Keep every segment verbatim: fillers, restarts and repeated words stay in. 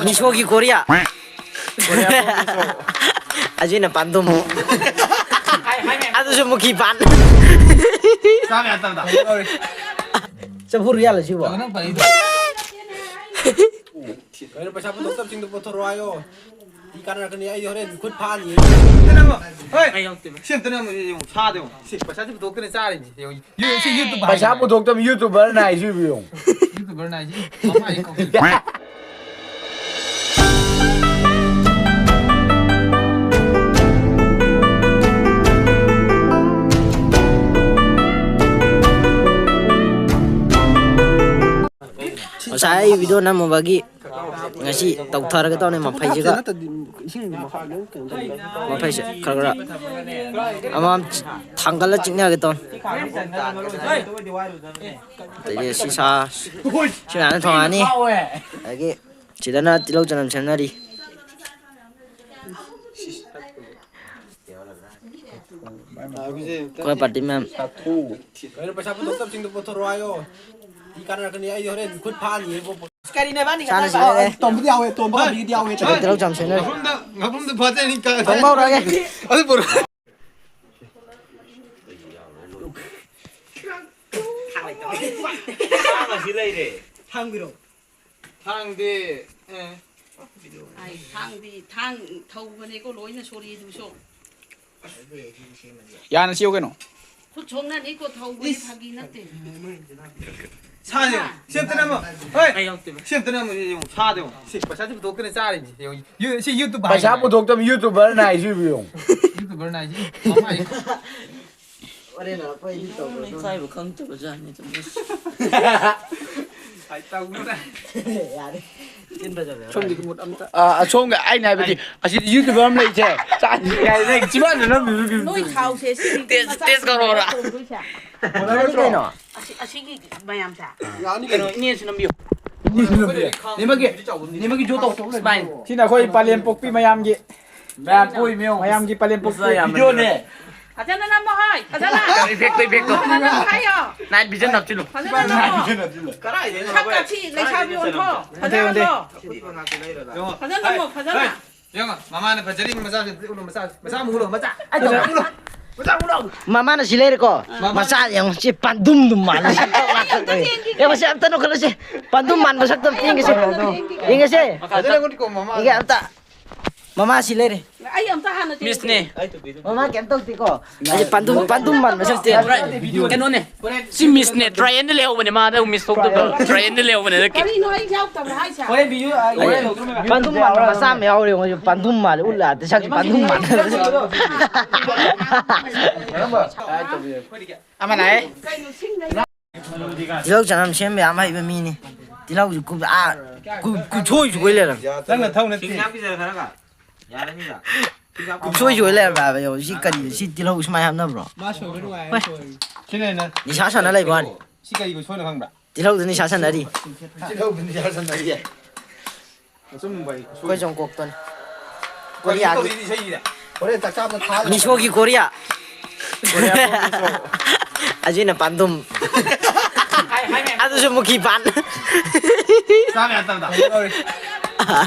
ꯃꯤꯁꯣꯒꯤ Korea. ꯑꯁꯤꯅ ꯄꯥꯟꯗꯨꯝ꯫ ꯑꯗꯨꯁꯨ ꯃꯨꯈꯤ ꯄꯥꯟ꯫ ꯆꯥꯕ ꯌꯥꯗꯕꯗ꯫ ꯆꯐꯨ ꯌꯥꯜꯂ ꯁꯤꯕꯣ? ꯅꯪ ꯄꯥꯏꯗꯣ꯫ ꯀꯩꯅꯣ, ꯄꯩꯁꯥ ꯄꯨꯊꯣꯛꯇꯕꯁꯤꯡꯗꯣ ꯄꯨꯊꯣꯔꯛꯑꯣ ꯍꯥꯏꯌꯣ꯫ ꯏ ꯀꯥꯟꯅꯔꯛꯀꯅꯤ, ꯑꯩ ꯍꯣꯔꯦꯟ ꯈꯨꯠ ꯐꯥꯅꯤ꯫ ꯍꯣꯏ꯫ ꯑꯩ ꯌꯥꯎꯗꯦꯕ꯫ ꯁꯤ ꯑꯝꯇꯅꯦ ꯑꯃꯨꯛ ꯌꯦꯡꯉꯨ, ꯁꯥꯗꯦ ꯌꯦꯡꯉꯨ꯫ ꯁꯤ ꯄꯩꯁꯥꯁꯤ ꯄꯨꯊꯣꯛꯇꯅ ꯆꯥꯔꯤꯅꯤ꯫ ꯌꯦꯡꯉꯨ꯫ ꯌꯨ-, ꯁꯤ YouTube ꯄꯩꯁꯥ ꯍꯥꯏꯕꯅꯦ꯫ ꯄꯨꯊꯣꯛꯇꯕ YouTuber ꯅꯥꯏꯁꯤꯕꯨ ꯌꯦꯡꯉꯨ꯫ YouTuber ꯅꯥꯏꯁꯤ꯫ ꯃꯃꯥꯏ ꯀꯧꯗꯦ꯫ ꯉꯁꯥꯏ ꯑꯩ video ꯅꯝꯃꯨꯕꯒꯤ ꯉꯁꯤ ꯇꯧꯊꯔꯒꯦ ꯇꯧꯅꯤ ꯃꯐꯩꯁꯤꯒ꯫ ꯅꯠꯇꯗꯤ ꯏꯁꯤꯡ ꯃꯈꯥ ꯂꯣꯏ ꯀꯩꯅꯣ ꯇꯧꯔꯦ꯫ ꯃꯐꯩꯁꯦ ꯈꯔ ꯈꯔ ꯑꯃꯃꯝ ꯊꯥꯡꯒꯠꯂ ꯆꯤꯛꯅꯒꯦ ꯇꯧꯅꯤ꯫ ꯑꯗꯒꯤ ꯁꯤ ꯁꯥ-, ꯁꯤ ꯃꯌꯥꯝꯅ ꯊꯣꯡꯉꯛꯑꯅꯤ꯫ ꯑꯗꯒꯤ ꯁꯤꯗꯅ ꯇꯤꯜꯍꯧ ꯆꯅꯝ ꯁꯦꯝꯅꯔꯤ꯫ ꯑꯩꯈꯣꯏ party ꯃꯌꯥꯝ꯫ ꯀꯩꯅꯣ, ꯄꯩꯁꯥ ꯄꯨꯊꯣꯛꯇꯕꯁꯤꯡꯗꯣ ꯄꯨꯊꯣꯔꯛꯑꯣ ꯍꯥꯏꯌꯣ꯫ ꯏ ꯀꯥꯟꯅꯔꯛꯀꯅꯤ, ꯑꯩ ꯍꯣꯔꯦꯟ ꯈꯨꯠ ꯐꯥꯅꯤꯌꯦ꯫ ꯀꯔꯤꯅꯦꯕ ꯅꯤꯡ ꯆꯥꯅ ꯁꯤꯗ ꯂꯩꯔꯦ꯫ ꯇꯣꯝꯕꯗꯤ ꯌꯥꯎꯋꯦ, ꯇꯣꯝꯕ ꯍꯣꯏ꯫ ꯍꯥꯕꯤꯒꯤꯗꯤ ꯌꯥꯎꯋꯦ꯫ ꯁꯤꯗ ꯇꯤꯜꯍꯧ ꯆꯅꯝ ꯁꯦꯝꯅꯔꯤ꯫ ꯉꯥꯄ꯭ꯔꯨꯝꯗ, ꯉꯥꯄ꯭ꯔꯨꯝꯗ ꯐꯥꯖꯩꯅꯤ ꯀꯥꯏ꯫ ꯊꯣꯡꯕ ꯍꯧꯔꯛꯑꯒꯦ꯫ ꯑꯗꯨ ꯄꯨꯔꯛꯑꯣ꯫ ꯊꯥꯡ ꯑꯁꯤ ꯂꯩꯔꯦ꯫ ꯊꯥꯡꯕꯤꯔꯣ꯫ ꯊꯥꯡꯗꯤ, ꯑꯦ꯫ ꯑꯩ ꯊꯥꯡꯗꯤ, ꯊꯥꯡ ꯊꯧꯕꯅꯦꯀꯣ, ꯂꯣꯏꯅ ꯁꯣꯔꯤꯗꯨꯁꯨ꯫ ꯌꯥꯅ ꯁꯤꯌꯣ ꯀꯩꯅꯣ꯫ ꯈꯨꯠ ꯁꯣꯛꯅꯅꯤꯀꯣ, ꯊꯧꯕꯅꯤ, ꯏꯁ꯫ ꯐꯥꯒꯤ ꯅꯠꯇꯦ꯫ ꯁꯥꯁꯦ ꯌꯦꯡꯉꯣ꯫ ꯁꯤ ꯑꯝꯇꯅꯦ ꯑꯃ꯫ ꯍꯣꯏ꯫ ꯑꯩ ꯌꯥꯎꯗꯦꯕ꯫ ꯁꯤ ꯑꯝꯇꯅꯦ ꯑꯃ ꯌꯦꯡꯉꯣ꯫ ꯁꯥꯗꯦ ꯌꯦꯡꯉꯣ꯫ ꯁꯤ ꯄꯩꯁꯥꯁꯤ ꯄꯨꯊꯣꯛꯇꯅ ꯆꯥꯔꯤꯅꯤ꯫ ꯌꯦꯡꯉꯣ꯫ ꯌꯨ-, ꯁꯤ YouTube ꯄꯩꯁꯥ ꯍꯥꯏꯕꯅꯦ꯫ ꯄꯨꯊꯣꯛꯇꯕ YouTuber ꯅꯥꯏꯁꯤꯕꯨ ꯌꯦꯡꯉꯣ꯫ YouTuber ꯅꯥꯏꯁꯤ꯫ ꯃꯃꯥꯏ꯫ ꯍꯣꯔꯦꯟ ꯑꯩꯈꯣꯏ ꯏꯗꯤꯠ ꯇꯧꯕꯗꯣ꯫ ꯏꯀꯥꯏꯕ ꯈꯪꯗꯕ ꯖꯥꯠꯅꯤ ꯑꯗꯨꯝ꯫ ꯍꯥꯏ ꯇꯧꯅꯨꯗ꯫ ꯌꯥꯔꯦ꯫ ꯆꯤꯟ ꯐꯖꯕ ꯌꯥꯎꯔꯦ꯫ ꯁꯣꯝꯗꯒꯤ ꯃꯨꯠ ꯑꯝꯇ꯫ ꯑꯥ, ꯑꯁꯣꯝꯒꯤ ꯑꯩꯅ ꯍꯥꯏꯕꯗꯤ ꯑꯁꯤꯗꯤ YouTuber ꯑꯃ ꯂꯩꯁꯦ꯫ ꯆꯥ-, ꯀꯥꯏꯗ ꯅꯪ ꯆꯤꯕꯥꯟꯗ ꯅꯝꯃꯤꯕ ꯀꯩꯅꯣ? ꯅꯣꯏ ꯈꯥꯎꯁꯦ ꯁꯤ ꯇꯦꯁ, ꯃꯆꯥ ꯇꯦꯁ ꯀꯧꯔꯣꯔꯥ? ꯇꯧꯗꯣꯏꯁꯦ꯫ ꯀꯩꯅꯣ? ꯑꯁꯤ, ꯑꯁꯤꯒꯤ ꯃꯌꯥꯝꯁꯦ꯫ ꯌꯥꯅꯤ ꯀꯩꯅꯣ, ꯀꯩꯅꯣ꯫ ꯏꯅꯦꯁꯨ ꯅꯝꯕꯤꯌꯨ꯫ ꯏꯅꯦꯁꯨ ꯅꯝꯕꯤꯌꯨ꯫ ꯅꯦꯃꯒꯤ, ꯅꯦꯃꯒꯤ ꯖꯣ ꯇꯧ꯫ ꯁꯨꯃꯥꯏꯅ꯫ ꯁꯤꯅ ꯑꯩꯈꯣꯏ ꯄꯥꯂꯦꯝ ꯄꯣꯛꯄꯤ ꯃꯌꯥꯝꯒꯤ꯫ ꯃꯌꯥꯝ ꯄꯣꯛꯏ ꯃꯌꯥꯝ꯫ ꯃꯌꯥꯝꯒꯤ ꯄꯥꯂꯦꯝ ꯄꯣꯛꯄꯤ꯫ ꯃꯁꯥ ꯌꯥꯝ ꯚꯤꯗꯤꯑꯣꯅꯦ꯫ ꯐꯖꯅ ꯅꯝꯃꯣ ꯍꯣꯏ, ꯐꯖꯅ꯫ ꯏꯐꯦꯛꯇꯣ, ꯏꯐꯦꯛꯇꯣ꯫ ꯐꯖꯅ ꯅꯝꯃꯣ ꯍꯥꯏꯌꯣ꯫ ꯅꯥꯏꯠ ꯚꯤꯖꯟ ꯍꯥꯞꯆꯤꯜꯂꯨ꯫ ꯐꯖꯅ ꯅꯝꯃꯣ꯫ ꯀꯗꯥꯏꯗꯩꯅꯣ? ꯁꯛ ꯀꯥꯁꯤ ꯂꯩꯁꯥꯕꯤ ꯑꯣꯟꯊꯣꯛ꯫ ꯐꯖꯅ ꯅꯝꯃꯣ꯫ ꯐꯖꯅ ꯅꯝꯃꯣ, ꯐꯖꯅ꯫ ꯌꯦꯡꯉꯣ, ꯃꯃꯥꯅ ꯐꯖꯔꯤ, ꯃꯆꯥꯁꯦ ꯎꯠꯂꯨ, ꯃꯆꯥ, ꯃꯆꯥ ꯑꯃꯨꯛ ꯎꯠꯂꯨ, ꯃꯆꯥ꯫ ꯑꯩ ꯇꯧꯔꯦ, ꯎꯠꯂꯨ꯫ ꯃꯆꯥ ꯎꯠꯂꯨ꯫ ꯃꯃꯥꯅ ꯁꯤ ꯂꯩꯔꯦꯀꯣ꯫ ꯃꯃꯥ꯫ ꯃꯆꯥ ꯌꯦꯡꯉꯨ, ꯁꯤ ꯄꯥꯟꯗꯨꯝꯗꯨꯝ ꯃꯥꯜꯂꯦ, ꯁꯤ꯫ ꯌꯦꯡꯉꯨ, ꯁꯤ ꯑꯝꯇ ꯅꯣꯛꯈꯠꯂꯨꯁꯦ꯫ ꯄꯥꯟꯗꯨꯝ ꯃꯥꯟꯕ ꯁꯛꯇꯣ ꯑꯝꯇ ꯌꯦꯡꯒꯦꯁꯦ꯫ ꯌꯦꯡꯒꯦꯁꯦ꯫ ꯐꯖꯅ ꯎꯠꯀꯣ, ꯃꯃꯥ꯫ ꯌꯦꯡꯒꯦ ꯑꯝꯇ꯫ ꯃꯃꯥ ꯁꯤ ꯂꯩꯔꯦ꯫ ꯑꯩ ꯑꯝꯇ ꯍꯥꯟꯅ ꯆꯦꯟꯒꯦ꯫ ꯃꯤꯁꯅꯦ꯫ ꯃꯃꯥ ꯀꯩꯝ ꯇꯧꯗꯦꯀꯣ꯫ ꯑꯩꯁꯦ ꯄꯥꯟꯗꯨꯝ, ꯄꯥꯟꯗꯨꯝ ꯃꯥꯟꯕ ꯁꯛꯇꯦ꯫ ꯀꯩꯅꯣꯅꯦ꯫ ꯁꯤ ꯃꯤꯁꯅꯦ꯫ ꯇ꯭ꯔꯥꯏꯌꯦꯟꯗ ꯂꯩꯍꯧꯕꯅꯦ ꯃꯥꯗ꯫ ꯃꯤꯁ ꯊꯣꯛꯇꯕ꯫ ꯇ꯭ꯔꯥꯏꯌꯦꯟꯗ ꯂꯩꯍꯧꯕꯅꯦ ꯍꯟꯗꯛꯀꯤ꯫ ꯀꯔꯤꯅꯣ ꯑꯩ ꯌꯥꯎꯗꯕ꯭ꯔꯥ ꯍꯥꯏꯁꯦ? ꯍꯣꯔꯦꯟ ꯚꯤꯗꯤꯑꯣ, ꯑ, ꯑꯩ ꯌꯧꯗ꯭ꯔꯣ ꯃꯌꯥꯝ? ꯄꯥꯟꯗꯨꯝ ꯃꯥꯟꯕ ꯃꯆꯥ ꯑꯃ ꯌꯥꯎꯔꯦ꯫ ꯃꯣꯏꯁꯨ ꯄꯥꯟꯗꯨꯝ ꯃꯥꯜꯂꯦ꯫ ꯎꯠꯂ ꯁꯛꯁꯤ ꯄꯥꯟꯗꯨꯝ ꯃꯥꯜꯂꯦ꯫ ꯑꯃ ꯂꯥꯛꯑꯦ꯫ ꯀꯩꯅꯣ ꯁꯤꯡꯅ ꯇꯤꯜꯍꯧ ꯆꯅꯝ ꯁꯦꯝꯕ ꯌꯥꯝ ꯍꯩꯕ ꯃꯤꯅꯤ꯫ ꯇꯤꯜꯍꯧꯁꯨ ꯀꯨꯞ-, ꯑꯥ, ꯀꯨ-, ꯀꯨꯞꯁꯣꯏꯁꯨ ꯑꯣꯏ ꯂꯩꯔꯝꯃꯦ꯫ ꯅꯪꯅ ꯊꯧ ꯅꯠꯇꯦ꯫ ꯁꯤꯡ ꯌꯥꯝ ꯄꯤꯖꯔ ꯈꯔꯒ꯫ ꯌꯥꯔꯅꯤꯗ꯫ ꯀꯨꯞꯁꯣꯏꯁꯨ ꯑꯣꯏ ꯂꯩꯔꯝꯃꯦ ꯍꯥꯏꯕ꯫ ꯌꯦꯡꯉꯣ, ꯁꯤ ꯀꯔꯤ, ꯁꯤ ꯇꯤꯜꯍꯧ ꯁꯨꯃꯥꯏꯅ ꯍꯥꯞꯅꯕ꯭ꯔꯣ? ꯃꯥ ꯁꯣꯏꯕ ꯅꯨꯡꯉꯥꯏ, ꯍꯣꯏ꯫ ꯁꯣꯏ꯫ ꯁꯤꯅ ꯍꯦꯟꯅ ꯅꯤꯁꯥ ꯁꯥꯟꯅ ꯂꯩꯕ ꯋꯥꯅꯤ꯫ ꯁꯤ ꯀꯩ ꯁꯣꯏꯅꯣ ꯈꯪꯕ꯭ꯔꯥ? ꯇꯤꯜꯍꯧꯗ ꯅꯤꯁꯥ ꯁꯥꯟꯅꯔꯤ꯫ ꯇꯤꯜꯍꯧꯗ ꯅꯤꯁꯥ ꯁꯥꯟꯅꯔꯤ꯫ ꯑꯆꯨꯝꯕ ꯑꯩ ꯀꯣꯔꯤꯌꯥꯒꯤ꯫ ꯀꯣꯔꯤꯌꯥꯒꯤ꯫ ꯇꯧꯔꯤꯁꯦ ꯏꯁꯩꯁꯤꯗ꯫ ꯍꯣꯔꯦꯟ ꯆꯥꯛ ꯆꯥꯕꯗ ꯊꯥ ꯃꯤꯁꯣꯒꯤ ꯀꯣꯔꯤꯌꯥ꯫ ꯀꯣꯔꯤꯌꯥ ꯃꯤꯁꯣ꯫ ꯑꯁꯤꯅ ꯄꯥꯟꯗꯨꯝ꯫ ꯑꯗꯨꯁꯨ ꯃꯨꯈꯤ ꯄꯥꯟ꯫ ꯆꯥꯕ ꯌꯥꯗꯕꯗ꯫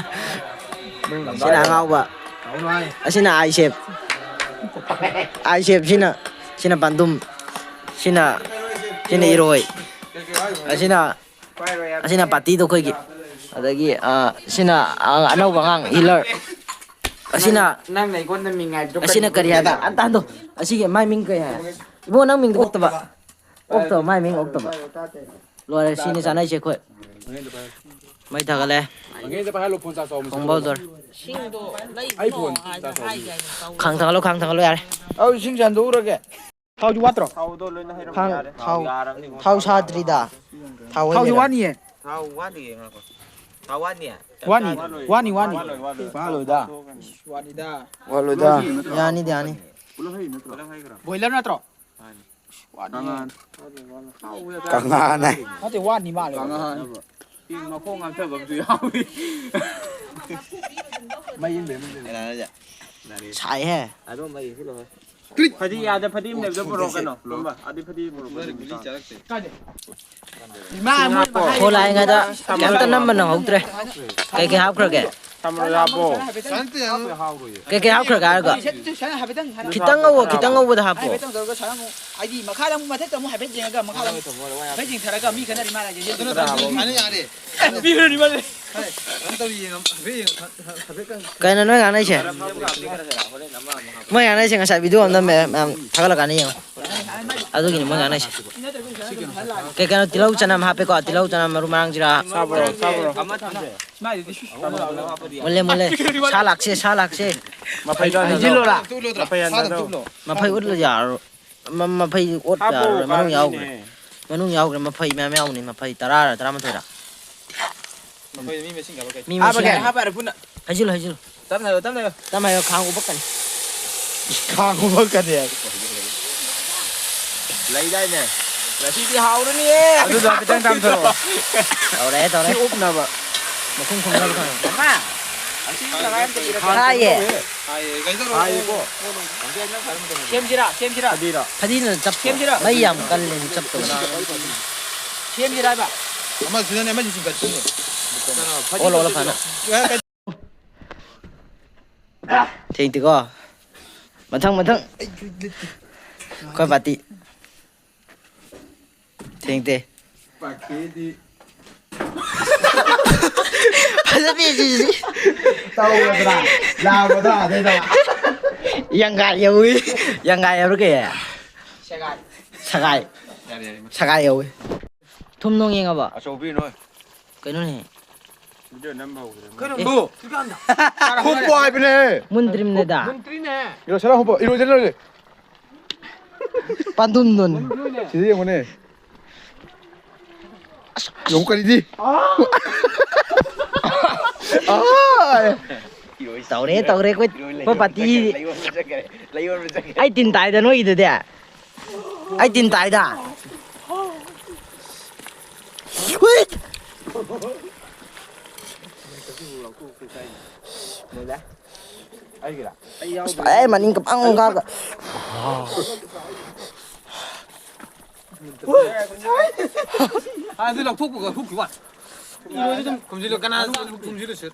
ꯁꯤꯅ ꯑꯉꯥꯎꯕ꯫ ꯇꯧꯔꯣ ꯍꯥꯏ꯫ ꯑꯁꯤꯅ ꯑꯥꯏꯁꯦꯞ꯫ ꯑꯥꯏꯁꯦꯞ ꯁꯤꯅ, ꯁꯤꯅ ꯄꯥꯟꯗꯨꯝ꯫ ꯁꯤꯅ, ꯁꯤꯅ ꯏꯔꯣꯏ꯫ ꯑꯁꯤꯅ ꯑꯁꯤꯅ ꯄꯥꯔꯇꯤꯗꯣ ꯑꯩꯈꯣꯏꯒꯤ꯫ ꯑꯗꯒꯤ, ꯑ, ꯁꯤꯅ, ꯑ, ꯑꯅꯧꯕ ꯑꯉꯥꯡ ꯍꯤꯂꯔ꯫ ꯑꯁꯤꯅ, ꯅꯪ, ꯅꯪꯅ ꯑꯩꯉꯣꯟꯗ ꯃꯤꯡ ꯍꯥꯏꯕꯗꯣ ꯑꯁꯤꯅ ꯀꯔꯤ ꯍꯥꯏꯕ? ꯑꯝꯇ ꯍꯟꯗꯣ꯫ ꯑꯁꯤꯒꯤ ꯃꯥꯏ ꯃꯤꯡ ꯀꯔꯤ ꯍꯥꯏ? ꯏꯕꯨꯡꯉꯣ, ꯅꯪ ꯃꯤꯡꯗꯣ ꯑꯣꯛꯇꯕ꯫ ꯑꯣꯛꯇꯕ, ꯃꯥꯏ ꯃꯤꯡ ꯑꯣꯛꯇꯕ꯫ ꯂꯣꯏꯔꯦ, ꯁꯤꯅꯤ ꯆꯥꯅꯩꯁꯦ ꯑꯩꯈꯣꯏ꯫ ꯃꯩ ꯊꯥꯒꯠꯂꯦ꯫ ꯃꯪꯒꯦꯗ ꯄꯥꯏꯍꯜꯂꯣ, ꯐꯣꯟ ꯆꯥꯔꯖ ꯇꯧ꯫ ꯈꯣꯡꯕꯥꯎ ꯇꯧꯔꯦ꯫ ꯏꯁꯤꯡꯗꯣ ꯂꯩꯀꯣ ꯍꯥꯏꯅ ꯍꯥꯏꯒꯦ ꯍꯥꯏꯅ ꯇꯧꯕ꯫ ꯈꯥꯡ ꯊꯥꯡꯒꯠꯂꯣ, ꯈꯥꯡ ꯊꯥꯡꯒꯠꯂꯣ ꯌꯥꯔꯦ꯫ ꯑꯧ, ꯏꯁꯤꯡ ꯆꯥꯟꯗꯣꯛꯎꯔꯒꯦ꯫ ꯊꯥꯎꯁꯨ ꯋꯥꯠꯇ꯭ꯔꯣ? ꯊꯥꯎꯗꯣ ꯂꯣꯏꯅ ꯍꯩꯔꯝꯕ ꯈꯥꯡ-, ꯌꯥꯔꯦ꯫ ꯊꯥꯎ, ꯌꯥꯔꯕꯅꯤ ꯊꯥꯎ ꯏꯕꯨꯡꯉꯣ꯫ ꯁꯥꯗ꯭ꯔꯤꯗ꯫ ꯊꯥꯎ ꯊꯥꯎꯁꯨ ꯍꯩꯔꯦ꯫ ꯋꯥꯠꯅꯤꯌꯦ꯫ ꯊꯥꯎ ꯋꯥꯠꯂꯤꯌꯦ, ꯉꯥꯏꯈꯣ꯫ ꯊꯥꯎ ꯋꯥꯠꯅꯤꯌꯦ꯫ ꯋꯥꯠꯅꯤ, ꯋꯥꯠꯂꯣꯏ, ꯋꯥꯠꯅꯤ, ꯋꯥꯠꯅꯤ꯫ ꯋꯥꯠꯂꯣꯏ, ꯋꯥꯠꯂꯣꯏ꯫ ꯋꯥꯠꯂꯣꯏꯗ꯫ ꯏꯁ, ꯋꯥꯠꯅꯤꯗ꯫ ꯋꯥꯠꯂꯣꯏꯗ꯫ ꯌꯥꯅꯤꯗ, ꯌꯥꯅꯤ꯫ ꯄꯨꯂꯞ ꯍꯩꯔꯤ ꯅꯠꯇ꯭ꯔꯣ? ꯄꯨꯂꯞ ꯍꯩꯈ꯭ꯔꯣ? ꯕꯣꯏꯂꯔ ꯅꯠꯇ꯭ꯔꯣ? ꯃꯥꯅꯤ꯫ ꯏꯁ, ꯋꯥꯠꯅꯤ꯫ ꯀꯪꯉꯥꯅꯦ꯫ ꯅꯠꯇꯦ, ꯋꯥꯠꯅꯤ ꯃꯥꯜꯂꯦ꯫ ꯀꯪꯉꯥꯅꯦ꯫ ꯃꯈꯣꯡ ꯉꯝꯊꯕ ꯑꯃꯁꯨ ꯌꯥꯎꯏ꯫ ꯃꯩ ꯏꯟꯕꯩ, ꯃꯩ ꯏꯟꯕꯩ꯫ ꯀꯅꯥꯅꯣ ꯍꯥꯏꯁꯦ? ꯁꯥꯏꯍꯦ꯫ ꯑꯗꯣ ꯃꯩ ꯏꯟꯁꯤꯜꯂꯣꯍꯦ꯫ ꯐꯗꯤ ꯌꯥꯗ ꯐꯗꯤ ꯑꯃ ꯂꯩꯕꯗꯣ ꯄꯨꯔꯛꯑꯣ ꯀꯩꯅꯣ꯫ ꯇꯨꯝꯕ ꯑꯗꯨ ꯐꯗꯤ ꯄꯨꯔꯛꯑꯣ꯫ ꯏꯃꯥ, ꯃꯣꯏ ꯍꯥꯏ-, ꯐꯣꯟ ꯂꯥꯛꯏꯉꯩꯗ ꯀꯩꯝꯇ ꯅꯝꯕ ꯅꯪꯍꯧꯗ꯭ꯔꯦ꯫ ꯀꯩꯀꯩ ꯍꯥꯞꯈ꯭ꯔꯒꯦ? ꯊꯝꯃꯣ ꯌꯥꯕꯣ꯫ ꯀꯩꯀꯩ ꯍꯥꯞꯈ꯭ꯔꯒꯦ ꯍꯥꯏꯔꯒ? ꯁꯠ-, ꯁꯠ-, ꯁꯠ-, ꯍꯥꯏꯐꯦꯠꯇꯪ ꯈꯤꯇꯪ ꯉꯧꯋꯣ, ꯈꯤꯇꯪ ꯉꯧꯕꯗ ꯍꯥꯞꯄꯣ꯫ ꯍꯥꯏꯐꯦꯠꯇꯪ ꯇꯧꯔꯒ ꯁꯥꯔ ꯑꯃꯨꯛ, ꯍꯥꯏꯗꯤ ꯃꯈꯥꯗ ꯑꯃꯨꯛ ꯃꯊꯛꯇ ꯑꯃꯨꯛ ꯍꯥꯏꯐꯦꯠ ꯌꯦꯡꯉꯒ ꯃꯈꯥꯗ ꯑꯃꯨꯛ ꯍꯥꯏꯐꯦꯠ ꯌꯦꯡꯊꯔꯒ ꯃꯤ ꯈꯠꯅꯔꯤ ꯃꯥꯜꯂꯦ꯫ ꯑꯗꯨꯅ ꯊꯝꯃꯣ, ꯌꯥꯅꯤ, ꯌꯥꯅꯤ꯫ ꯄꯤꯔꯨꯔꯤ ꯃꯥꯜꯂꯦ꯫ ꯀꯩꯅꯣ ꯅꯣꯏ ꯉꯥꯡꯅꯩꯁꯦ? ꯃꯣꯏ ꯉꯥꯡꯅꯩꯁꯦ ꯉꯁꯥꯏ video ꯑꯃ ꯅꯝꯃꯦ, ꯃꯌꯥꯝ ꯊꯥꯒꯠꯂꯛꯀꯥꯟꯗ ꯌꯦꯡꯉꯣ꯫ ꯑꯗꯨꯒꯤꯅꯤ ꯃꯣꯏ ꯉꯥꯡꯅꯩꯁꯦ꯫ ꯀꯩ ꯀꯩꯅꯣ ꯇꯤꯜꯍꯧ ꯆꯅꯝ ꯍꯥꯞꯄꯦꯀꯣ, ꯇꯤꯜꯍꯧ ꯆꯅꯝ ꯃꯔꯨ ꯃꯔꯥꯡ ꯖꯤꯔꯥ꯫ ꯁꯥꯕ꯭ꯔꯣ, ꯁꯥꯕ꯭ꯔꯣ꯫ ꯃꯨꯜꯂꯦ, ꯃꯨꯜꯂꯦ꯫ ꯁꯥ ꯂꯥꯛꯁꯦ, ꯁꯥ ꯂꯥꯛꯁꯦ꯫ ꯃꯐꯩꯗꯣ ꯍꯟꯗꯣ꯫ ꯍꯩꯖꯤꯜꯂꯣꯔꯥ? ꯃꯐꯩ ꯍꯟꯗꯣ꯫ ꯃꯐꯩ ꯎꯠꯂ ꯌꯥꯔꯣꯏ꯫ ꯃ-, ꯃꯐꯩ ꯑꯣꯠꯄ ꯍꯥꯞꯄꯣ ꯌꯥꯔꯣꯏ꯫ ꯃꯅꯨꯡ ꯌꯥꯎꯈ꯭ꯔꯦ꯫ ꯀꯥꯔꯤꯅꯦ꯫ ꯃꯅꯨꯡ ꯌꯥꯎꯈ꯭ꯔꯦ꯫ ꯃꯐꯩ ꯃꯌꯥꯝ ꯌꯥꯎꯕꯅꯤ꯫ ꯃꯐꯩ ꯇꯔꯥꯔ ꯇꯔꯥꯃꯥꯊꯣꯏꯔ꯫ ꯃꯈꯣꯏ ꯃꯤ ꯃꯁꯤꯡ ꯀꯌꯥ ꯀꯩ-, ꯃꯤ ꯃꯁꯤꯡ ꯍꯥꯞꯄꯒꯦ, ꯍꯥꯏꯔꯣ꯫ ꯍꯥꯞꯄ ꯍꯥꯏꯔꯣ ꯄꯨꯟꯅ꯫ ꯍꯩꯖꯤꯜꯂꯨ, ꯍꯩꯖꯤꯜꯂꯨ꯫ ꯇꯞꯅ ꯍꯥꯏꯌꯣ, ꯇꯞꯅ ꯍꯥꯏꯌꯣ꯫ ꯇꯞꯅ ꯍꯥꯏꯌꯣ, ꯈꯥꯡ ꯎꯕꯛꯀꯅꯤ꯫ ꯈꯥꯡ ꯎꯕꯛꯀꯅꯤ ꯍꯥꯏ꯫ ꯂꯩꯗꯥꯏꯅꯦ? ꯉꯁꯤꯗꯤ ꯍꯥꯎꯔꯅꯤꯌꯦ! ꯑꯗꯨꯗꯣ ꯍꯥꯏꯐꯦꯠꯇꯪ ꯆꯥꯝꯊꯣꯔꯛꯑꯣ꯫ ꯇꯧꯔꯦ, ꯇꯧꯔꯦ꯫ ꯁꯤ ꯎꯞꯅꯕ꯫ ꯃꯈꯨꯝ ꯈꯨꯝꯅꯕ ꯈꯪꯉꯦ꯫ ꯃꯃꯥ! ꯑꯁꯤ ꯇꯪꯈꯥꯏ ꯑꯝꯇ ꯄꯤꯔꯛꯀꯦ꯫ ꯍꯥꯏꯌꯦ꯫ ꯍꯥꯏꯌꯦ, ꯀꯩꯗꯧꯔꯕ? ꯍꯥꯏꯌꯦꯀꯣ꯫ ꯁꯦꯝꯁꯤꯔꯥ, ꯁꯦꯝꯁꯤꯔꯥ꯫ ꯐꯗꯤꯔꯣ? ꯐꯗꯤꯅ ꯆꯞꯄꯣ꯫ ꯁꯦꯝꯁꯤꯔꯥ? ꯃꯩ ꯌꯥꯝ ꯀꯜꯂꯦ, ꯆꯞꯄꯗꯣ꯫ ꯁꯦꯝꯁꯤꯔꯥ ꯍꯥꯏꯕ? ꯑꯃꯁꯤꯅꯅꯦ, ꯑꯃꯁꯤ ꯆꯤꯡꯈꯠꯁꯤꯅꯦ꯫ ꯑꯣꯜꯂꯣ, ꯑꯣꯜꯂꯣ, ꯐꯅ꯫ ꯊꯦꯡꯇꯤꯀꯣ꯫ ꯃꯊꯪ, ꯃꯊꯪ꯫ ꯑꯩꯈꯣꯏ ꯄꯥꯔꯇꯤ꯫ ꯊꯦꯡꯇꯦ꯫ ꯄꯥꯔꯇꯤꯗꯤ꯫ ꯐꯖꯗꯦ ꯁꯤꯁꯤ꯫ ꯇꯧꯔꯗ꯭ꯔꯥ? ꯂꯥꯎꯔꯗ꯭ꯔꯥ? ꯑꯗꯩꯗ꯫ ꯌꯥꯡꯒꯥꯏ ꯌꯧꯏ꯫ ꯌꯥꯡꯒꯥꯏ ꯌꯧꯔ ꯀꯩ? ꯁꯦꯒꯥꯏ꯫ ꯁꯒꯥꯏ꯫ ꯌꯥꯔꯦ, ꯌꯥꯔꯦ꯫ ꯁꯒꯥꯏ ꯌꯧꯏ꯫ ꯊꯨꯝ ꯅꯨꯡ ꯌꯦꯡꯉꯕ? ꯑꯆꯧꯕꯤ ꯅꯣꯏ꯫ ꯀꯩꯅꯣꯅꯦ? ꯚꯤꯗꯤꯑꯣ ꯅꯝꯕ ꯍꯧꯈ꯭ꯔꯦ꯫ ꯀꯩꯅꯣ? ꯑꯦ꯫ ꯕ꯭ꯔꯣ, ꯍꯨꯞꯄꯣ ꯍꯥꯏꯕꯅꯦ꯫ ꯃꯨꯟꯗ꯭ꯔꯤꯝꯅꯦꯗ꯫ ꯃꯨꯟꯗ꯭ꯔꯤꯅꯦ꯫ ꯏꯔꯣ, ꯁꯔ ꯍꯨꯞꯄꯣ꯫ ꯏꯔꯣꯏꯗꯅ ꯂꯣꯏꯔꯦ꯫ ꯄꯥꯟꯗꯨꯝꯗꯨꯅꯤ꯫ ꯁꯤꯗ ꯌꯦꯡꯉꯨꯅꯦ꯫ ꯌꯦꯡꯉꯨ ꯀꯔꯤꯗꯤ꯫ ꯑꯥ꯫ ꯇꯧꯔꯦ, ꯇꯧꯔꯦ, ꯑꯩꯈꯣꯏ, ꯑꯩꯈꯣꯏ ꯄꯥꯔꯇꯤ꯫ ꯑꯩ ꯇꯤꯟ ꯇꯥꯏꯗ ꯅꯣꯏꯒꯤꯗꯨꯗꯤ꯫ ꯑꯩ ꯇꯤꯟ ꯇꯥꯏꯗ꯫ ꯍꯨꯏꯠ! ꯑꯩ ꯃꯅꯤꯡ ꯀꯃꯥꯡ ꯀꯥꯔꯒ꯫ ꯑꯗꯨ ꯂꯧꯊꯣꯛꯄꯒ ꯍꯨꯛꯈꯤꯕ ꯋꯥꯅꯤ꯫ ꯏꯔꯣꯏꯗꯤ ꯑꯗꯨꯝ ꯈꯨꯝꯖꯤꯜꯂꯨ, ꯀꯅꯥꯁꯨ ꯑꯗꯨꯝ ꯈꯨꯝꯖꯤꯜꯂꯨ ꯁꯦ꯫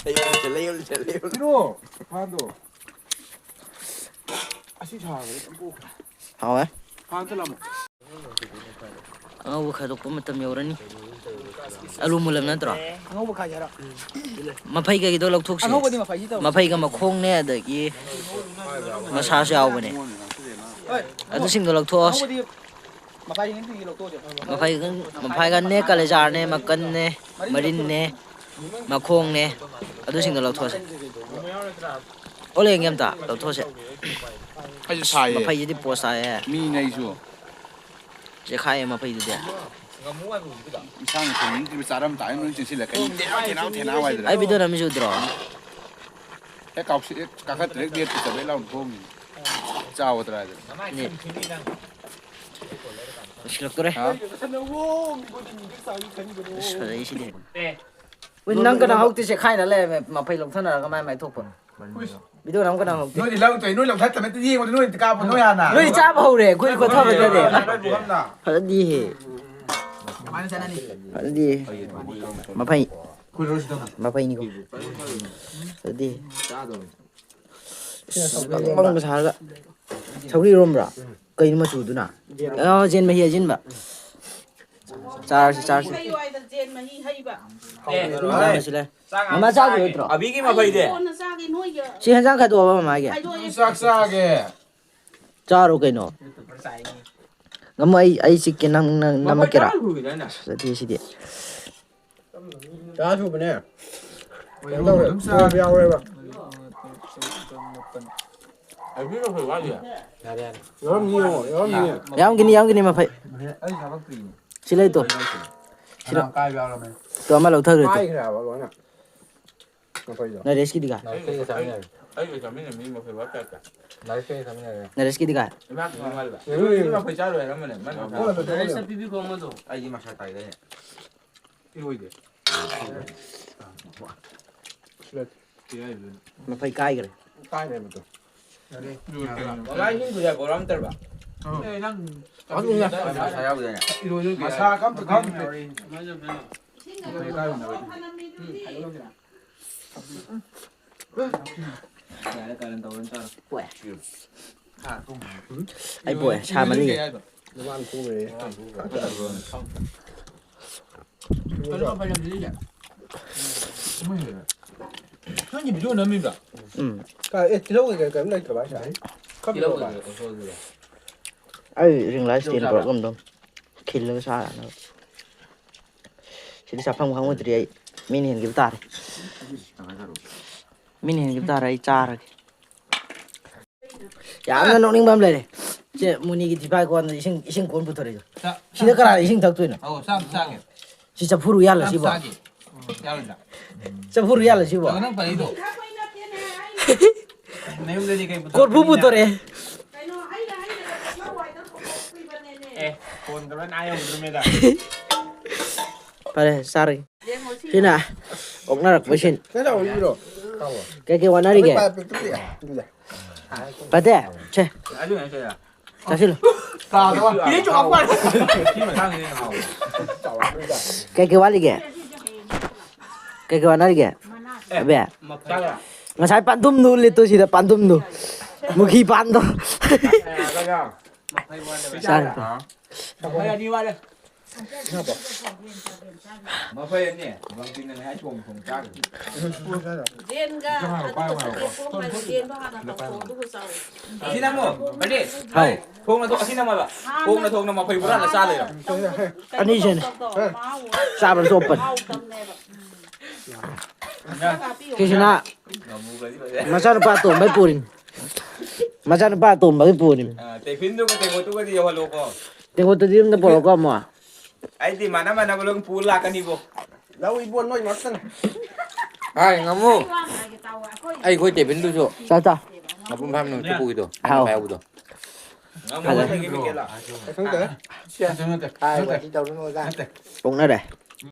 ꯂꯩꯌꯣꯜꯁꯦ, ꯂꯩꯌꯣꯜꯁꯦ, ꯂꯩꯌꯣꯜꯁꯦ꯫ ꯄꯤꯔꯛꯑꯣ, ꯐꯥꯟꯗꯣ꯫ ꯑꯁꯤ ꯁꯥꯕꯗ ꯌꯥꯝ ꯄꯣꯛꯈ꯭ꯔꯦ꯫ ꯍꯥꯎꯋꯦ꯫ ꯐꯥꯟ ꯆꯠꯂꯝꯃꯣ꯫ ꯑꯉꯧꯕ ꯈꯥꯏꯗꯣꯛꯄ ꯃꯇꯝ ꯌꯧꯔꯅꯤ꯫ ꯑꯂꯨ ꯃꯨꯜꯂꯕ ꯅꯠꯇ꯭ꯔꯣ? ꯑꯉꯧꯕ ꯈꯥꯏꯒꯦ ꯍꯥꯏꯔꯣ? ꯃꯐꯩ ꯀꯩꯗꯣ ꯂꯧꯊꯣꯛꯁꯤ꯫ ꯑꯉꯧꯕꯗꯤ ꯃꯐꯩꯁꯤ ꯇꯧꯔꯣ꯫ ꯃꯐꯩꯒ ꯃꯈꯣꯡꯅꯦ, ꯑꯗꯒꯤ ꯃꯁꯥꯁꯨ ꯌꯥꯎꯕꯅꯦ꯫ ꯍꯣꯏ꯫ ꯑꯗꯨꯁꯤꯡꯗꯣ ꯂꯧꯊꯣꯛꯑꯣ꯫ ꯑꯉꯧꯕꯗꯤ ꯃꯐꯩ ꯈꯤꯇꯪ ꯂꯧꯊꯣꯛꯑꯁꯦ꯫ ꯃꯐꯩ, ꯃꯐꯩꯒꯅꯦ, ꯀꯂꯦꯖꯥꯔꯅꯦ, ꯃꯀꯟꯅꯦ, ꯃꯔꯤꯟꯅꯦ, ꯃꯈꯣꯡꯅꯦ, ꯑꯗꯨꯁꯤꯡꯗꯣ ꯂꯧꯊꯣꯛꯑꯁꯦ꯫ ꯑꯣꯂꯦꯟꯒꯤ ꯑꯝꯇ ꯂꯧꯊꯣꯛꯑꯁꯦ꯫ ꯑꯩꯁꯨ ꯁꯥꯏꯌꯦ꯫ ꯃꯐꯩꯁꯤꯗꯤ ꯄꯣꯁ ꯇꯥꯏꯌꯦ꯫ ꯃꯤꯅꯦ ꯑꯩꯁꯨ꯫ ꯆꯦꯈꯥꯏꯌꯦ ꯃꯐꯩꯗꯨꯗꯤ꯫ ꯏꯟꯁꯥꯡ ꯊꯣꯡꯅꯤꯡꯗ꯭ꯔꯤꯕ ꯆꯥꯔꯝ ꯇꯥꯏ ꯅꯣꯏ ꯆꯦꯟꯁꯤꯜꯂꯛꯀꯅꯤ꯫ ꯊꯦꯅꯥꯎ ꯊꯦꯅꯥꯎ ꯊꯦꯅꯥꯎ ꯍꯥꯏꯗꯅ꯫ ꯑꯩ ꯚꯤꯗꯤꯑꯣ ꯅꯝꯃꯤꯁꯤ ꯎꯗ꯭ꯔꯣ? ꯍꯦꯛ ꯀꯥꯎꯁꯤ-, ꯍꯦꯛ ꯀꯥꯈꯠꯇ꯭ꯔꯦ, ꯍꯦꯛ ꯅꯦꯠꯇ ꯆꯠꯂꯦ ꯂꯥꯎꯅ ꯊꯣꯡꯉꯤ꯫ ꯆꯥꯎꯕ ꯇꯔꯥꯏꯗ꯫ ꯅꯦꯠ꯫ ꯂꯣꯏꯁꯤꯜꯂꯛꯇꯣꯔꯦ꯫ ꯍꯥ? ꯑꯁ, ꯐꯖꯩ ꯁꯤꯗꯤ꯫ ꯎꯏ, ꯅꯪ ꯀꯅꯥ ꯍꯧꯇꯤ ꯆꯦꯈꯥꯏꯅ ꯂꯩꯔꯝꯃꯦ, ꯃꯐꯩ ꯂꯧꯊꯅꯔꯒ ꯃꯥꯏ ꯃꯥꯏ ꯊꯣꯛꯄ꯫ ꯎꯏ꯫ ꯚꯤꯗꯤꯑꯣ ꯅꯝ ꯀꯅꯥ ꯍꯧꯇꯤ? ꯅꯣꯏꯗꯤ ꯂꯧ ꯇꯧꯏ, ꯅꯣꯏ ꯂꯧꯊꯠꯇꯕ ꯅꯠꯇꯦ, ꯌꯦꯡꯉꯣ, ꯅꯣꯏ ꯀꯥꯞꯄ, ꯅꯣꯏ ꯍꯥꯟꯅ꯫ ꯅꯣꯏ ꯆꯥꯕ ꯍꯧꯔꯦ, ꯑꯩꯈꯣꯏ ꯈꯣꯠꯊꯕ ꯅꯠꯇꯦ꯫ ꯐꯖꯗꯤꯍꯦ꯫ ꯐꯖꯗꯤꯍꯦ꯫ ꯃꯐꯩ꯫ ꯃꯐꯩꯅꯤꯀꯣ꯫ ꯐꯖꯗꯤꯍꯦ꯫ ꯑꯁ, ꯕꯪ ꯕꯪꯒ ꯁꯥꯔꯒ꯫ ꯁꯧꯒ꯭ꯔꯤ ꯏꯔꯣꯝꯕ꯭ꯔꯣ? ꯀꯩꯅꯣ ꯃꯆꯨꯗꯨꯅ? ꯑꯣ, ꯌꯦꯟ ꯃꯍꯤ ꯑꯖꯤꯟꯕ꯫ ꯆꯥꯔꯁꯤ, ꯆꯥꯔꯁꯤ꯫ ꯍꯩ ꯋꯥꯏꯗ ꯖꯦꯟ ꯃꯍꯤ ꯍꯩꯕ꯫ ꯃꯃꯥ ꯆꯥꯈꯤꯔꯣꯏꯗ꯭ꯔꯣ? ꯑꯕꯤꯒꯤ ꯃꯐꯩꯗꯤ? ꯀꯣꯟꯅ ꯆꯥꯒꯦ, ꯅꯣꯏꯒꯤ ꯁꯤ ꯍꯦꯟꯖꯥꯡ ꯈꯥꯏꯗꯣꯛꯑꯕ ꯃꯃꯥꯒꯤ? ꯈꯥꯏꯗꯣꯛꯑꯦ꯫ ꯆꯥꯛ ꯆꯥꯒꯦ꯫ ꯆꯥꯔꯣ ꯀꯩꯅꯣ꯫ ꯉꯝꯃꯣ, ꯑꯩ, ꯑꯩ ꯆꯤꯛꯀꯦ, ꯅꯪ, ꯅꯪ ꯅꯝꯃꯛꯀꯦꯔꯥ? ꯐꯖꯗꯦ ꯁꯤꯗꯤ꯫ ꯇꯔꯥ ꯁꯨꯕꯅꯦ꯫ ꯀꯩꯅꯣ ꯇꯧꯔꯦ, ꯑꯗꯨꯝ ꯆꯥ꯫ ꯂꯣꯏꯕ ꯌꯥꯎꯔꯦꯕ꯫ ꯌꯥꯔꯦ, ꯌꯥꯔꯦ꯫ ꯌꯥꯎꯔꯝꯅꯤ, ꯌꯦꯡꯉꯣ, ꯌꯥꯎꯔꯝꯅꯤ꯫ ꯌꯥꯝꯒꯤꯅꯤ, ꯌꯥꯝꯒꯤꯅꯤ ꯃꯐꯩ꯫ ꯑꯩ ꯊꯕꯛ ꯄꯤꯅꯤ꯫ ꯁꯤ ꯂꯩꯇꯣ꯫ ꯁꯤꯗ꯫ ꯀꯥꯏꯕ ꯌꯥꯎꯔꯝꯃꯦ꯫ ꯇꯣ ꯑꯃ ꯂꯧꯊꯈ꯭ꯔꯦ ꯇꯣ꯫ ꯀꯥꯏꯈ꯭ꯔꯦ ꯍꯥꯏꯕ ꯂꯣꯏꯅ꯫ ꯃꯐꯩꯗꯣ꯫ ꯅꯔꯦꯁꯀꯤꯗꯤ ꯀꯥꯏ? ꯑꯩꯒ ꯆꯥꯃꯤꯟꯅꯔꯦ꯫ ꯑꯩꯒ ꯆꯥꯃꯤꯟꯅꯔꯦ, ꯃꯤ ꯃꯐꯩ ꯋꯥꯠ ꯇꯥꯏꯞꯇ꯫ ꯅꯔꯦꯁꯀ ꯑꯩꯒ ꯆꯥꯃꯤꯟꯅꯔꯦ꯫ ꯅꯔꯦꯁꯀꯤꯗꯤ ꯀꯥꯏ? ꯏꯃꯥ ꯈꯤꯇꯪ ꯋꯥꯠꯂꯤꯕ꯫ ꯌꯦꯔꯨꯝ, ꯌꯦꯔꯨꯝ꯫ ꯃꯤ ꯃꯐꯩ ꯆꯥꯔꯣꯏ ꯍꯥꯏꯔꯝꯕꯅꯦ, ꯃꯥꯏ ꯃꯐꯩ꯫ ꯅꯔꯦꯁꯇ ꯄꯤꯕꯤꯈꯣ ꯑꯃꯗꯣ꯫ ꯑꯩꯗꯤ ꯃꯁꯥ ꯇꯥꯏꯗꯅꯦ꯫ ꯏꯔꯣꯏꯗꯦ꯫ ꯃꯐꯩ ꯀꯥꯏꯈ꯭ꯔꯦ꯫ ꯀꯥꯏꯔꯦꯕꯗꯣ꯫ ꯃꯃꯥꯏ ꯏꯁꯤꯡ ꯄꯨꯖꯥ ꯄꯣꯔꯛꯑꯝꯗ꯭ꯔꯕ? ꯑꯦ, ꯅꯪ ꯃꯁꯥ ꯌꯥꯎꯗꯦꯅꯦ꯫ ꯃꯁꯥ ꯀꯝꯇ ꯈꯪꯗ꯭ꯔꯦ꯫ ꯏꯁꯤꯡ ꯑꯗꯨꯝ ꯄꯣꯔꯛꯑꯣ ꯊꯅꯝꯃꯤꯗꯨꯗꯤ꯫ ꯌꯥꯔꯦ, ꯀꯥꯔꯟ ꯇꯧꯔꯅꯨ, ꯆꯥꯔꯣ꯫ ꯑꯩ ꯄꯣꯛꯑꯦ, ꯁꯥ ꯃꯅꯤ꯫ ꯀꯩꯅꯣ ꯐꯅꯌꯥꯝ ꯂꯩꯔꯤꯁꯦ꯫ ꯅꯪꯒꯤ video ꯅꯝꯃꯤꯕ꯭ꯔꯥ? ꯎꯝ꯫ ꯀꯥꯏ, ꯑꯦ, ꯇꯤꯜꯍꯧ ꯀꯩꯀꯩ ꯀꯩꯝ ꯂꯩꯇ꯭ꯔꯕ ꯍꯥꯏꯁꯦ? ꯈꯞ ꯇꯤꯜꯍꯧ ꯂꯩꯇ꯭ꯔꯕ? ꯀꯩꯀꯩ ꯂꯩꯇ꯭ꯔꯕ? ꯑꯩ ring light stand ꯄꯨꯔꯛꯂꯝꯗꯣ꯫ ꯈꯤꯜꯂꯒ ꯆꯥꯅꯕ꯫ ꯁꯤꯗꯤ ꯆꯥꯐꯝ ꯈꯪꯉꯣꯏꯗ꯭ꯔꯤ ꯑꯩ꯫ ꯃꯤꯅ ꯍꯦꯟꯈꯤꯕ ꯇꯥꯔꯦ꯫ ꯃꯤꯅ ꯍꯦꯟꯈꯤꯕ ꯇꯥꯔꯦ, ꯑꯩ ꯆꯥꯔꯒꯦ꯫ ꯌꯥꯝꯅ ꯅꯣꯛꯅꯤꯡꯕ ꯑꯃ ꯂꯩꯔꯦ꯫ ꯁꯦ, ꯃꯨꯅꯤꯒꯤ ꯇꯤꯐꯥꯏ ꯀꯣꯟꯗ ꯏꯁꯤꯡ, ꯏꯁꯤꯡ ꯀꯣꯟ ꯄꯨꯊꯣꯔꯛꯏꯗꯣ꯫ ꯆꯥ-, ꯁꯤꯗ ꯆꯥ-, ꯀꯅꯥꯅ ꯏꯁꯤꯡ ꯊꯛꯇꯣꯏꯅꯣ? ꯑꯧ, ꯆꯥ-, ꯆꯥꯒꯦ꯫ ꯁꯤ ꯆꯐꯨꯔꯨ ꯌꯥꯜꯂ ꯆꯥ-, ꯁꯤꯕꯣ? ꯆꯥꯒꯦ꯫ ꯌꯥꯔꯣꯏꯗ꯭ꯔꯥ? ꯆꯐꯨꯔꯨ ꯌꯥꯜꯂ ꯁꯤꯕꯣ? ꯑꯗꯣ ꯅꯪ ꯄꯜꯂꯤꯗꯣ? ꯅꯌꯨꯝꯗꯗꯤ ꯀꯩ ꯄꯨꯊꯣꯔꯛꯀꯅꯤ? ꯀꯣꯔꯐꯨ ꯄꯨꯊꯣꯔꯛꯑꯦ꯫ ꯑꯦ, ꯐꯣꯟꯗ ꯂꯣꯏ ꯑꯥ ꯌꯧꯗ꯭ꯔꯤꯃꯦꯗ꯫ ꯐꯔꯦ, ꯆꯥꯔꯒꯦ꯫ ꯁꯤꯅ ꯑꯣꯛꯅꯔꯛꯄ ꯁꯤꯟ꯫ ꯀꯩ ꯀꯩ ꯋꯥꯅꯔꯤꯒꯦ? ꯐꯠꯇꯦ꯫ ꯁꯦ꯫ ꯆꯥꯁꯤꯜꯂꯨ꯫ ꯀꯩ ꯀꯩ ꯋꯥꯠꯂꯤꯒꯦ? ꯀꯩ ꯀꯩ ꯋꯥꯠꯅꯔꯤꯒꯦ? ꯑꯕꯦ꯫ ꯉꯁꯥꯏ ꯄꯥꯟꯗꯨꯝꯗꯨ ꯂꯤꯠꯇꯣ ꯁꯤꯗ ꯄꯥꯟꯗꯨꯝꯗꯨ꯫ ꯃꯨꯈꯤ ꯄꯥꯟꯗꯣ꯫ ꯆꯥꯔꯦ꯫ ꯃꯐꯩ ꯑꯅꯤ, ꯕꯪꯀꯤꯅ ꯉꯁꯥꯏ ꯊꯣꯡ ꯊꯣꯡ ꯆꯥꯈ꯭ꯔꯦ꯫ ꯖꯦꯟꯒ ꯑꯗꯨꯒ ꯆꯒꯦꯝ ꯄꯣꯝꯕ ꯍꯥꯏꯕ ꯖꯦꯟꯗꯣ ꯍꯥꯟꯅ ꯇꯧꯊꯣꯛꯑꯣ, ꯑꯗꯨꯒ ꯆꯥꯎ꯫ ꯑꯁꯤꯅ ꯑꯃꯨꯛ, ꯍꯥꯏꯗꯤ, ꯍꯥꯎ꯫ ꯊꯣꯡꯅ ꯊꯣꯡ-, ꯑꯁꯤꯅ ꯑꯃꯨꯛ ꯍꯥꯏꯕ, ꯊꯣꯡꯅ ꯊꯣꯡꯅ ꯃꯐꯩ ꯍꯨꯔꯥꯜꯂ ꯆꯥ ꯂꯩꯔꯣ꯫ ꯑꯅꯤꯁꯤꯅꯦ꯫ ꯆꯥꯕ ꯆꯣꯞꯄꯅꯤ꯫ ꯁꯤꯁꯤꯅ ꯃꯆꯥꯅꯨꯄꯥ ꯑꯇꯣꯝꯕꯒꯤ ꯄꯨꯔꯤꯅꯤ꯫ ꯃꯆꯥꯅꯨꯄꯥ ꯑꯇꯣꯝꯕꯒꯤ ꯄꯨꯔꯤꯅꯤ꯫ ꯑ, ꯇꯦꯐꯤꯟꯗꯨꯒ ꯇꯦꯡꯀꯣꯠꯇꯨꯒꯗꯤ ꯌꯧꯍꯜꯂꯣꯀꯣ꯫ ꯇꯦꯡꯀꯣꯠꯇꯨꯗꯤ ꯌꯨꯝꯗ ꯄꯨꯔꯛꯑꯣꯀꯣ ꯑꯃꯨꯛ꯫ ꯑꯩꯗꯤ ꯃꯥꯟꯅ ꯃꯥꯟꯅꯕ ꯂꯣꯏ ꯄꯨꯔ ꯂꯥꯛꯀꯅꯤꯕꯣ꯫ ꯂꯧ ꯏꯕꯣ ꯅꯣꯏ ꯉꯥꯛꯇꯅꯦ꯫ ꯍꯥꯏ ꯉꯝꯃꯨ꯫ ꯑꯩ ꯑꯩꯈꯣꯏ ꯇꯦꯕꯤꯟꯗꯨꯁꯨ ꯆꯥ ꯆꯥ꯫ ꯃꯄꯨꯡ ꯐꯥꯅ ꯅꯣꯏ ꯄꯨꯈꯤꯗꯣ꯫ ꯍꯥꯎ꯫ ꯉꯝꯃꯨ ꯐꯖꯔꯦ꯫ ꯉꯁꯥꯏꯒꯤ ꯃꯤꯀꯦꯜꯂꯣ꯫ ꯈꯪꯗꯦ꯫ ꯁꯤ ꯅꯠꯇꯦ, ꯅꯠꯇꯦ, ꯍꯥꯏ, ꯅꯠꯇꯦ꯫ ꯋꯥꯊꯤ ꯇꯧꯔꯨꯅꯨ ꯑꯣꯖꯥ꯫ ꯅꯠꯇꯦ꯫ ꯑꯣꯛꯅꯔꯦ꯫